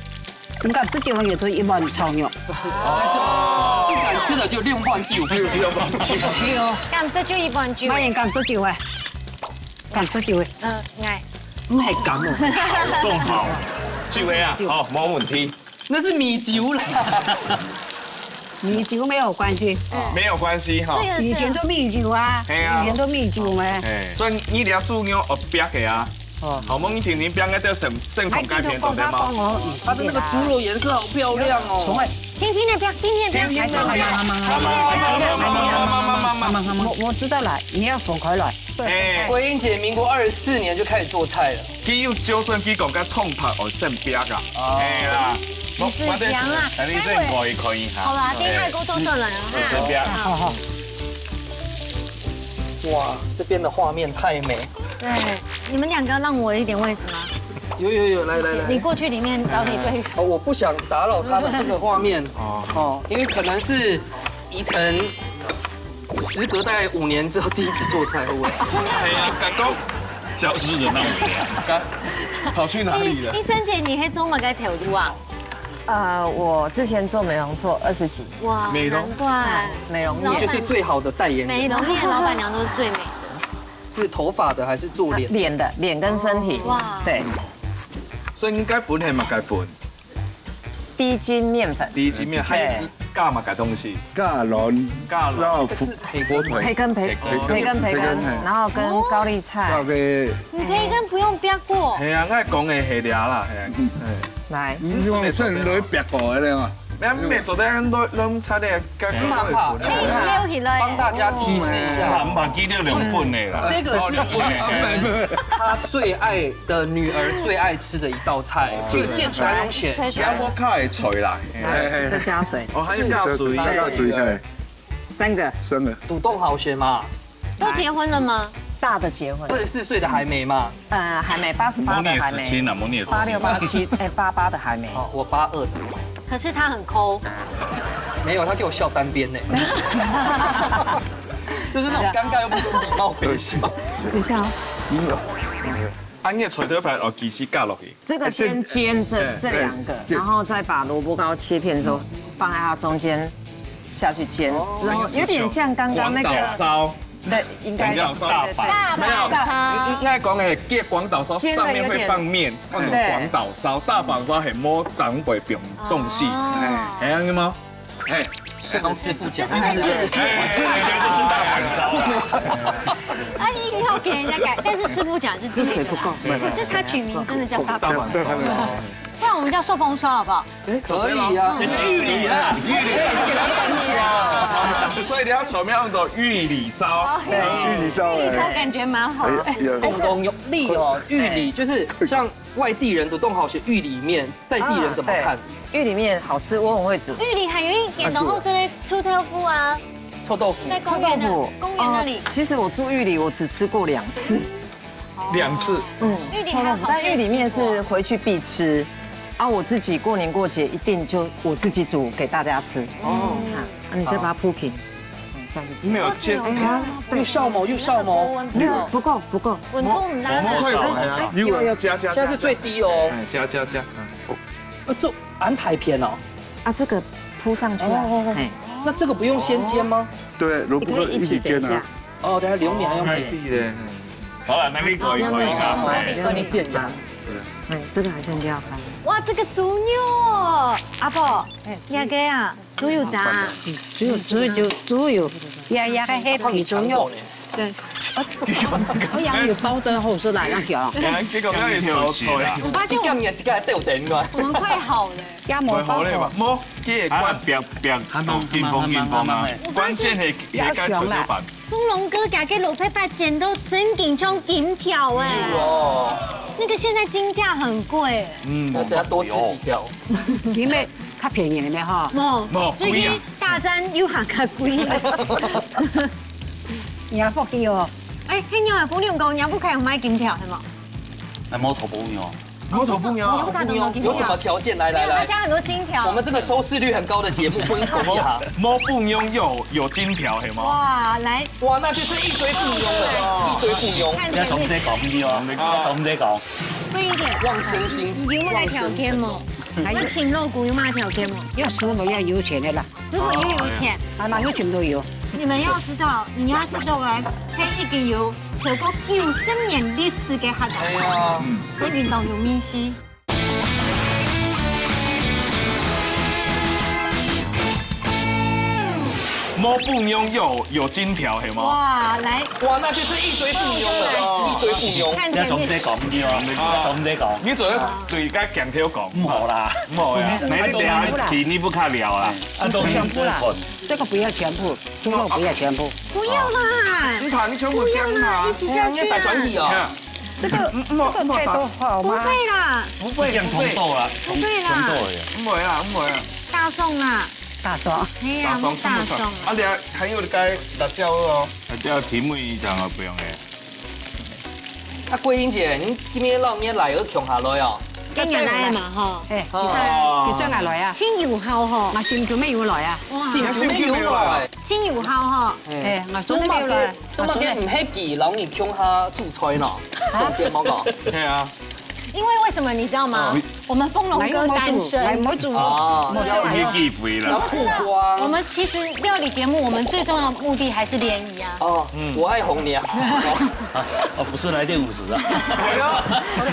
毋敢食酒个人就一碗炒肉。哦。不敢吃的就六碗酒。六碗酒。敢食就一碗酒。麼人敢食酒个？敢食酒个？嗯，𠊎。毋係敢哦。當好。酒个啊，好，無問題。那是米酒啦。米酒沒有關係。沒有關係哈。這個是以前都米酒啊，哎呀。以前都米酒嘛。哎，所以你這煮肉愛煏个啊。哦。好，無你天天煏个這生，生蟲該片做得嗎？它的那個豬肉顏色好漂亮哦。從來，天天的煏，天天的煏。天天的煏。我，我知道了，你要分開來。哎。桂英姐民國二十四年就開始做菜了。佢有糾正，佢講該蔥白愛先煏啊。哦。哎啦。 你是講啊，等你先過去看一下。好啦，等下過多轉來啊，哈。對，對，對。好，好。哇，這邊的畫面太美。對，你們兩個讓我一點位置嗎？有，有，有，來，來，來。你過去裡面找你隊友。哦，我不想打擾他們這個畫面。哦。哦，因為可能是怡晨時隔大概五年之後第一次做菜，會不會？真的啊？哎呀，剛剛消失的那種。剛跑去哪裡了？怡，怡晨姐，你係做麼个頭路啊？ 呃，我之前做美容做二十幾，哇，美容。難怪。美容業。然後就是最好的代言人。美容業老闆娘都是最美的。是頭髮的還是做臉？臉的，臉跟身體。哇。對。所以你該粉係麼个粉？低筋麵粉。低筋麵，還有對。加麼个東西？加卵、加卵。這個是培根嗎？培根，培，培根，培根，培根，嘿。然後跟高麗菜。加个你培根不用煏過。係啊，𠊎講个係這啦，係啊。嗯。 來。你用蒜來煏過个咧嘛？你還沒做得弄，弄出來，剛剛那個粉。可以撈起來。幫大家提示一下。哦，哎。這個是以前他最愛的女兒最愛吃的一道菜，哦，所以店家用寫。對，對，對。加我卡的菜啦。來，再加水。哦，還要加水。是。加水，對。三個。三個。杜東好選嘛。 都結婚了嗎？大的結婚。二十四歲的還沒嗎？呃，還沒，八十八的還沒。八六八七，哎，八八的還沒。哦，我八二的。可是他很摳。沒有，他給我笑單邊呢。就是那種尷尬又不失禮貌微笑。等一下哦。啊，你个菜頭擺哦，其實加落去。 這個先煎這，哎，這兩個，哎，煎。然後再把蘿蔔糕切片之後，放在它中間下去煎，哦，之後有點像剛剛那個，廣島燒。對，應該是，廣島燒。對，對，對。大阪燒。沒有，應該講，哎，叫廣島燒，煎得有點，上面會放麵，放廣島燒，對。大阪燒係無當會放東西。哦。哎，恁樣嗎？ 嘿，是跟師傅講。這是師傅講。哎，這是大阪燒。啊，你以後給人家改，但是師傅講是真的啦。這水不夠。只是他取名真的叫大阪燒。大阪燒。不然我們叫壽豐燒好不好？哎，可以啊。人家玉里啊，玉里。所以你要炒麵用到玉里燒。哦，對，玉里燒，玉里燒感覺蠻好。哎，哎，這，公公有力哦，玉里就是像外地人都懂好寫玉里麵，在地人怎麼看？啊，對，玉里麵好吃，我很會煮。玉里還有一點，然後是那臭豆腐啊，臭豆腐。在公園的，臭豆腐，公園那裡。哦，其實我住玉里，我只吃過兩次。兩次。嗯，玉里還有好吃的食物。臭豆腐，但玉里麵是回去必吃，啊，我自己過年過節一定就我自己煮給大家吃。哦。啊，你再把它鋪平，嗯，下去煎。沒有煎。哎呀，對。有燒無？有燒無？沒有，不夠，不夠。溫度毋拉啦。我們會有，哎，有，有，加，加，加。現在是最低哦。哎，加，加，加。嗯。 呃，做恁大片哦。啊，這個鋪上去啊，哦，哦，哦。嘿。那這個不用先煎嗎？對，蘿蔔一起煎啊。你可以一起等一下。哦，等下留米還要配。哎，對的，嗯。好了，那你可以，可以啊。好，那你煎啊。哎，這個還剩掉。哇，這個豬肉哦，阿婆，哎。這個啊，豬油渣。嗯，豬油，豬油，豬油，呀，呀，該黑皮豬肉。 對。哦，羊肉包得好食啦，那條。哎，結果那裡炒菜。我發現我們，你今日自家來鬥等我。我們快好了。鴨毛包。快好了嘛？無，這個關，啊，不要，不要，還蠻，緊烊，緊烊啊。還蠻，還蠻，還蠻。關鍵係，係該菜頭粄。豐隆哥家个蘿蔔粄煎到真緊像金條哎。哦。那個現在金價很貴。嗯。那等下多吃幾條。因為較便宜了吼。無，無，最近大餐又還較貴。不一樣。你也福氣哦。哎，嘿，你也不用講，你也不可以買金條，係嗎？那毛头不用。我都不要。你不看懂金条？有什么条件？来来来，没有，他加很多金条。我们这个收视率很高的节目不能公平啊。毛不用有有金条，係嗎？哇，來，哇，那就是一堆附庸了，一堆附庸。看前面。你要從這講，你哦，從這講。貴一點。望生興，有沒有條件無？那請老公有沒有條件無？要師傅要有錢的啦，師傅也有錢。啊，那有錢都有。你們要知道，你要知道來，佢已經有超過九十年歷史个客家菜，哎呀，真正當有名氣。毛不用有有金条，係嗎？哇，來，哇，那就是一堆附庸了，一堆附庸。看前面。你要從這講，你哦，從這講。你做得對个鏡頭講，毋好啦，毋好呀，你聊題你不看聊啦。啊，都全部啦，這個不要全部，豬肉不要全部。不要啦，你看你全部講啦一，起下去你要打轉啦。體哦。這個這個太多好嗎？不會啦，不會這樣同豆啦，同不會啦同豆而已。毋會啦，毋會啦。大蒜啦，大蒜，哎呀，大蒜。啊，你還還有該辣椒哦。辣椒題目一講啊，不用哎。啊，桂英姐，你今天讓你來，我窮下來哦。跟你來嘛吼，哎，哦，你轉來來啊，新友好吼，我心中沒有來啊，哇，新竹沒有來，新友好吼，哎，我真的沒有來。做麼个毋係佢摎你共下煮菜呢？上節目講。對啊，因為為什麼你知道嗎？我們鳳龍哥單身。來，沒煮，哦，沒煮，你機會要啦。曝光。我們其實料理節目，我們最重要的目的還是聯誼啊。哦，我愛紅娘。哦，不是來練舞池啊。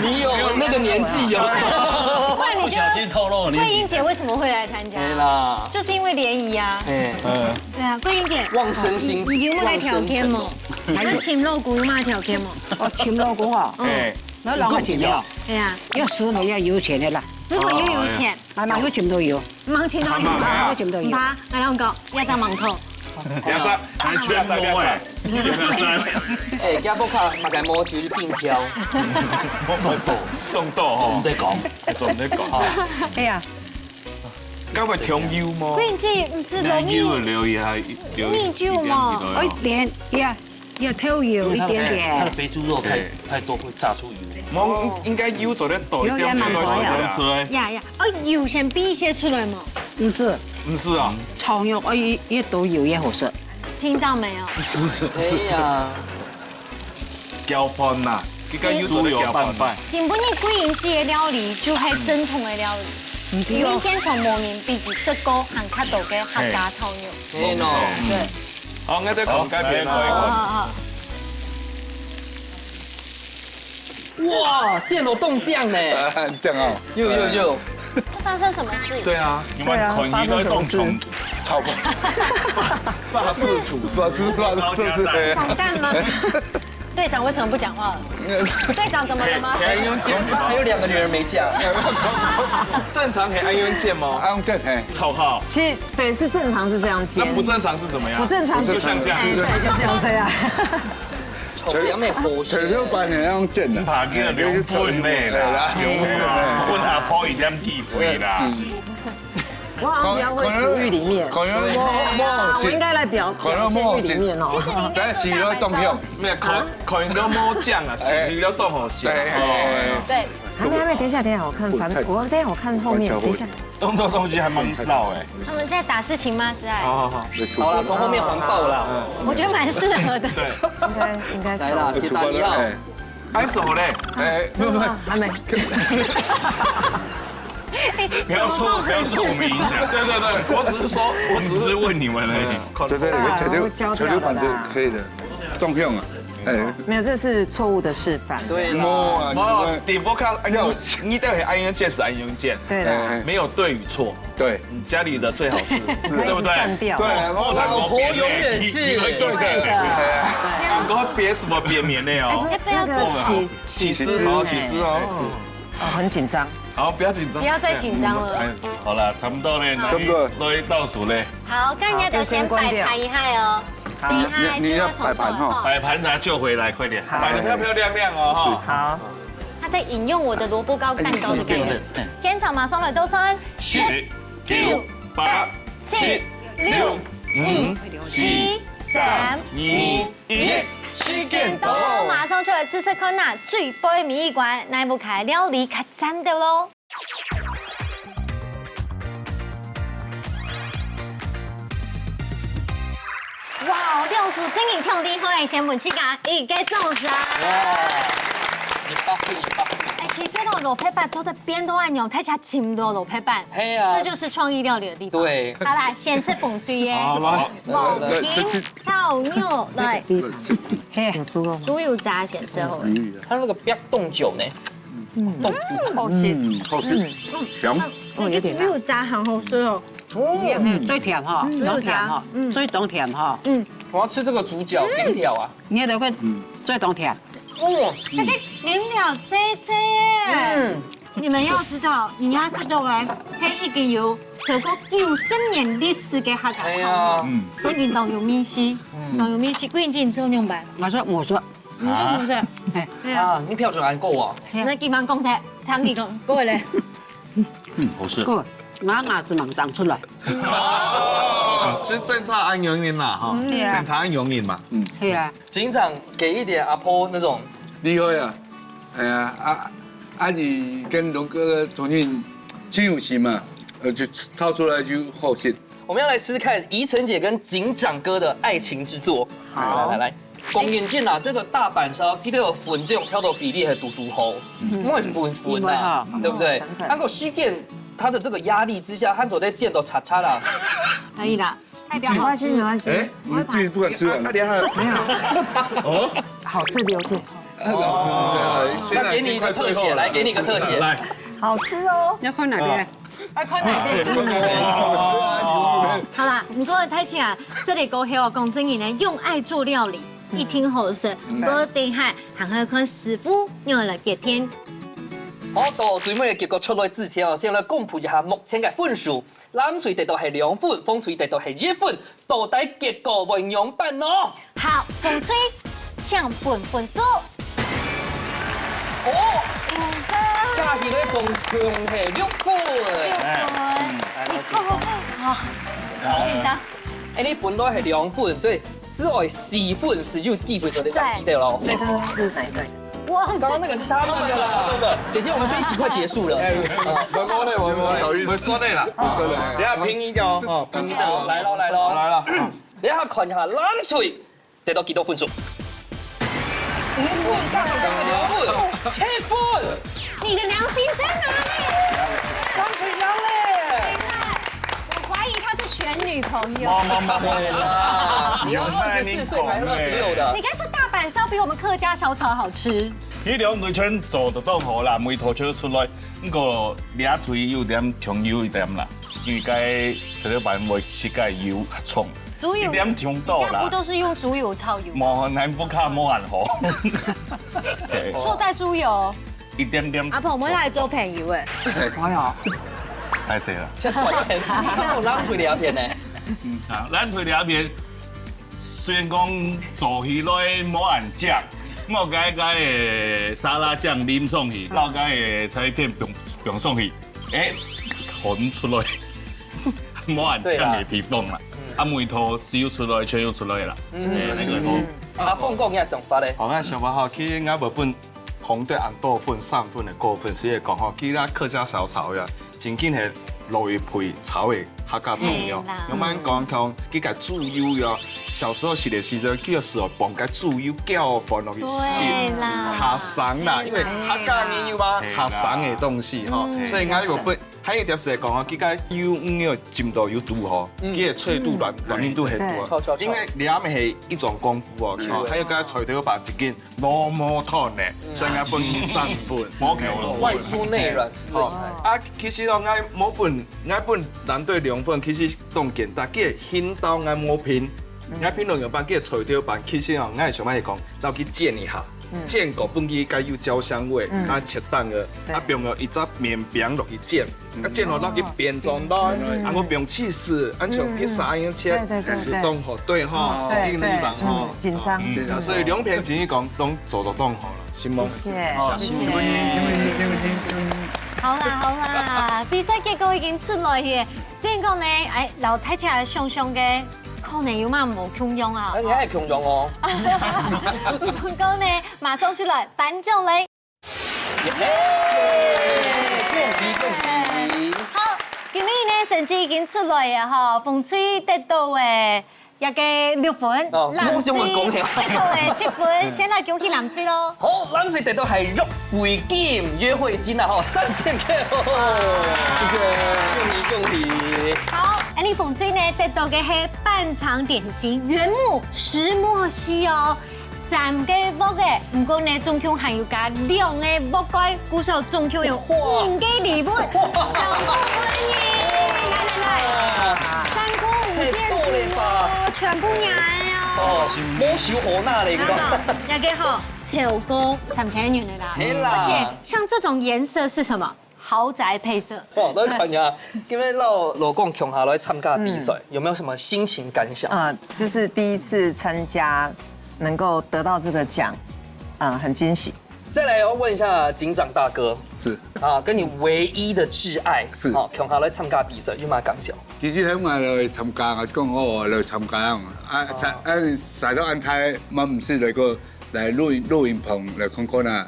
你有那個年紀哦。不然你就不小心透露你。桂英姐為什麼會來參加？對啦，就是因為聯誼啊。哎，嗯，對啊，桂英姐，望生興，你有沒有來條件無？你請老公有沒有條件無？哦，請老公哦，哎，那兩個錢的哦，對啊，要師傅要有錢的啦，師傅又有錢，媽媽有錢都有。忙錢都有。有錢都有。爸，來，我講，要這樣忙透。兩張，還全摸哎，全摸三。哎，家不卡马改摸其实是病娇，摸摸豆，动豆吼，你在講，總在講。哎呀，該會重油嗎？桂英姐，毋係那油容易留一下，留蜜酒嗎哦，一點呀，要透油一點因為它的它的點。肥豬肉太對太多會炸出油。我應該油做得多一點出來，油也蠻多呀出來。呀呀，哦，油先逼一些出來嘛。毋係，毋係啊，炒肉哦，越越多油越好食。聽到沒有？是是哎呀，攪拌呐，應該油做得攪拌。今晡日桂英姐个料理就係正統个料理，明天從無人比佢食過還較多个客家炒肉。哎喏，對，好，我再講該邊好啊。好好。哇，這有凍醬呢，這樣哦，有有有，這發生什麼事？對啊，你們捆一個共同超過大事吐司，是啊是啊是啊是啊，散弹吗？队长为什么不讲话了？队长怎么了吗？還用剪嗎？還有兩個女人沒嫁，正常還用剪嗎？啊用這嘿，超好，其實對，是正常是這樣接那，不正常是怎麼樣？不正常就像這樣哎，對，就像這樣。醜兩妹好腿肉板也要用剪的，你把這個留分你啦，留分啊，分阿婆一點機會啦。我好像比較會煮玉米麵。可能我啊，我應該來表可能表現玉米麵哦。但係都當香，沒有，可可能都無醬啊，是你都當好笑。哎哎對，還沒還沒，等一下等一下，我看反我等一下我看後面，等一下。動作動機還蠻老哎。他們在打是情嗎？是愛？好好好，好了，從後面環抱啦。我覺得蠻適合的。對，應該應該是來啦，鐵達尼號。哎還有什麼嘞？哎，不不，還沒。不要受不要受我們影響。對對對，我只是說，我只是問你們而已。對對，啊腿肉我教掉腿肉板了啦是可以的，當香啊，哎，沒有，這是錯誤的示範。對啦，摸啊，哦你，你不看，哎，要你你到底愛用剪是愛用剪？對啦，哎沒有對與錯，對，你家裡的最好吃，可以對不對？散掉。對，我老婆永遠是對对对，哎啊，不要别什么别名的哦。要不要做那個起起司哦，起司哦。哦，很緊張。好，不要緊張，不要再緊張了。哎，好了，差不多了，差不多來倒數嘞。好，看人家就先擺盤一下哦。等一下你你要就擺盤哈。擺盤拿救回來，快點，好擺得漂漂亮亮哦，哈。好，他在引用我的蘿蔔糕蛋糕的概念。現場馬上來倒算，十、九、八、七、六、五、四、三、二、一，時間到。馬上就來試試看啊，最尾尾一關，哪一步開料理較讚兜咯？哇，兩組真經挺厲害，先分自家一個掌聲。一百分，一百分。哎，其實哦，蘿蔔粄做得變到恁樣，大家尋到蘿蔔粄，係啊。這就是創意料理的地方。對。好啦，先食紅隊耶。好，來。黃金炒肉，來。嘿，有豬肉嗎？豬油渣先食好了。它那個煏凍久呢，嗯，凍久。好吃。嗯，好吃。香。哦，有點辣。豬油渣很好吃哦。嗯，最甜哈，嗯，最甜哈，最當甜哈。嗯，我要吃這個豬腳，頂條啊。你也得會最當甜。哦，那個頂條脆脆耶。嗯，你們要知道，你要吃到哎，它已經有超過九十年歷史的客家菜了，哎呀，嗯，真的當有味緒，當有味緒。貴人做樣板，我說我說，你做麼个？哎，啊，你標準還高啊？那地方講的，聽你講，過來。 嗯，好食。過，我牙齒吂生出來。哦，其實爭差恁遠遠啦，哈，嗯，對啊。爭差恁遠遠嘛。嗯，係啊。經常給一點阿婆那種。厲害啊！哎呀，阿阿姨跟龍哥同人真有心嘛，呃，就炒出來就好食。我們要來吃吃看怡晨姐跟警長哥的愛情之作。好，來來來。 講認真啊，這個大阪燒，佢都有分這種調到比例還堵堵好，毋會分分啊，對不對？那個時間，它的這個壓力之下，它做得煎到差差啦。可以啦，代表好吃。沒關係，沒關係。哎，你自己不敢吃啊？沒有。哦，好吃留住。那給你一個特寫，來，給你一個特寫。來，好吃哦。要看哪邊？ 愛看哪邊？好啦，毋過大家啊，食了過後哦，講真个呢，用愛做料理，一定好食。毋過等下還愛看師傅仰般來決定。好，到最尾个結果出來之前哦，先來公布一下目前个分數。藍隊得到係兩分，紅隊得到係一分，到底結果會仰般呢？ 好，紅隊，請分分數。哦，五分。加起來總共係六分。六分。嗯，你看看看，好，好緊張。哎，你本來係兩分，所以四愛四分，係有機會做得上去的咯。所以剛剛是哪一隊？我剛剛那個是他們的啦。姐姐，我們這一集快結束了。哎，我我我我我算了啦，算了，等下拼一下哦，哦，拼一下哦。好，來咯，來咯，來了。 等一下看一下藍隊得到幾多分數。五分，加上剛剛兩分，七分。你的良心在哪裡？藍隊贏嘞！等一下，我懷疑他是選女朋友。沒沒沒沒啦，你二十四歲還二十六的。你該說大阪燒比我們客家小炒好吃。佢兩隊全做得當好啦，味道全出來，不過這隊有點重油一點啦。 應該這個版會自家油較重，豬油一點重到啦。你家不都是用豬油炒油？無，南部較無恁好。對。錯在豬油。一點點。阿婆，我們來做朋友哎。哎呀，太謝了。這討厭，你看我藍隊這片呢？嗯，啊，藍隊這片，雖然講做起來無恁靚，我該該个沙拉醬淋上去，然後該个菜片放放上去。 哎，看出來，無恁靚个地方啦。對啦。嗯。啊，味道燒出來，全有出來啦。嗯。哎，那個好。嗯。阿鳳講你个想法咧？好，𠊎想法吼，其實𠊎無分紅隊恁多分，三分个高分，所以講吼，其實客家小炒呀，真正係落去配炒个客家菜哦。對啦。用慢講，像佢个豬油呀，小時候食个時陣，佢有時候放个豬油攪飯落去食，對啦。較香啦，因為客家人有嘛，對啦。較香个東西吼，嗯。所以𠊎有分 還有一點係講哦，佢个油毋愛浸到有堵吼，嗯。佢个脆度軟，嗯。軟硬度係堵啊。對。因為這乜係一種功夫哦，嗯。吼，還有个菜頭粄已經老毛透呢，嗯。所以𠊎分佢三分。毛球咯。外酥內軟，實在厲害。啊，其實哦，𠊎無分，𠊎分藍隊兩分，其實當簡單，佢个形狀𠊎無評，嗯。𠊎評論樣般，佢个菜頭粄，其實哦，𠊎想法係講，摎佢煎一下。 嗯。煎過分佢該有焦香味，嗯。啊，切丁个，對。啊，放个一隻麵餅落去煎，嗯。啊，煎好摎佢變成卵，嗯。啊，𠊎放起司，啊，像披薩恁樣切，嗯，嗯。對，對，對，對。係當好，對吼，哦，對，這個地方吼。對，嗯，緊張。對啊，所以兩片真係講，攏做到當好了，承蒙。謝謝，哦，謝謝。好啦，好啦，比賽結果已經出來了。雖然講呢，哎，摎大家想像个可能有嘛無共樣啊。哎，你還共樣哦。毋過呢，馬上出來頒獎咧。耶！恭喜恭喜！好，今日呢成績已經出來了吼，紅隊得到誒一個六分，哦，藍隊得到誒七分，先來恭喜藍隊咯。好，藍隊得到係約會金，約會金啊吼，三千塊。恭喜恭喜！好，恁呢紅隊呢得到个係半糖點心原木石墨烯哦。 三個鑊仔，毋過呢，總共還有加兩個鑊蓋，故所總共有五個禮物，全部分你。來來來，三姑五件禮物，全部拿哦。哦，無收好拿咧，你講。啊，這個吼，超過三千元的啦。係啦。而且像這種顏色是什麼？ 豪宅配色。哦，來看一下，今日摎老公共下來參加比賽，有沒有什麼心情感想？啊，就是第一次參加，能夠得到這個獎，啊，很驚喜。再來要問一下警長大哥，是。啊，跟你唯一的摯愛，是。哦，共下來參加比賽，有麼感想？其實𠊎來參加，𠊎講哦，來參加啊，啊，啊，曬到恁大，嘛毋使來个，來錄影，錄影棚來看看啊，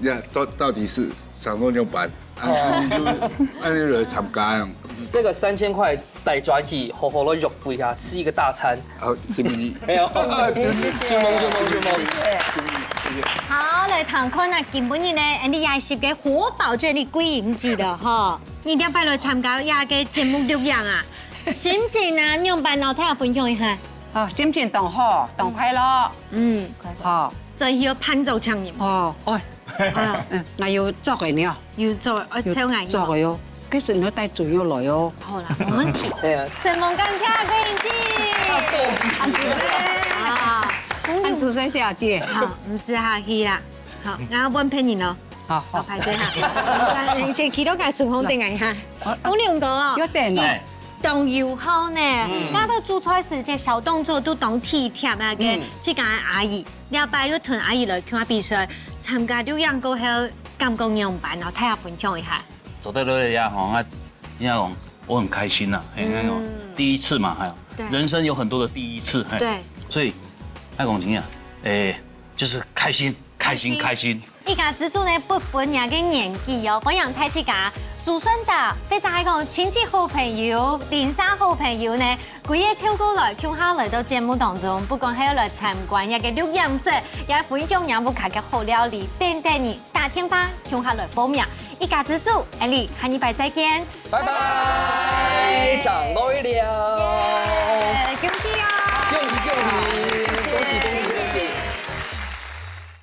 呀，到，到底是想說怎麼辦？啊，你就，啊，你就來參加啊。這個三千塊帶轉去，好好的約會啊，吃一個大餐。好，是不是？哎呀，承蒙，承蒙，承蒙。好，來聽看啊，今晡日呢，Andy也係个活寶，這裡歸影子的哈。你兩擺來參加這個節目錄影啊，心情啊，仰般摎大家分享一下？好，心情當好，當快樂。嗯，好。最後伴奏請你。哦，哦，啊，嗯，𠊎有作个呢。有作，呃，有唱啊，作个喲。可是你要帶主要來哦。好啦，沒問題。對啊。承蒙感謝，歸影子。啊，恁仔細啊，姐。好，毋使客氣啦。好，𠊎愛問別人咯。好，好，好。排隊哈。先企到該樹空等一下。好，公牛哥哦。有點哦。哎。當友好呢。嗯。𠊎到煮菜時節，小動作都當體貼啊，个，嗯。自家个阿姨。 這擺又同阿姨來共下比賽，參加錄影過後，感覺仰般哦？大家分享一下。做得落來呀，吼，啊，應該講我很開心吶，嘿，那種嗯。第一次嘛，還有對。人生有很多的第一次，嘿，對。所以，愛講真的，誒，就是開心，開心，開心。開心。一家之主呢，不分若个年紀哦，歡迎大自家，就算打，或者還講親戚好朋友、鄰舍好朋友呢， 歸个湊過來，共下來到節目當中，不管係愛來參觀這個錄影室，也分享若屋下个好料理，等等你打電話共下來報名。一家之主，Andy，下禮拜再見。拜拜，掌聲一下。耶！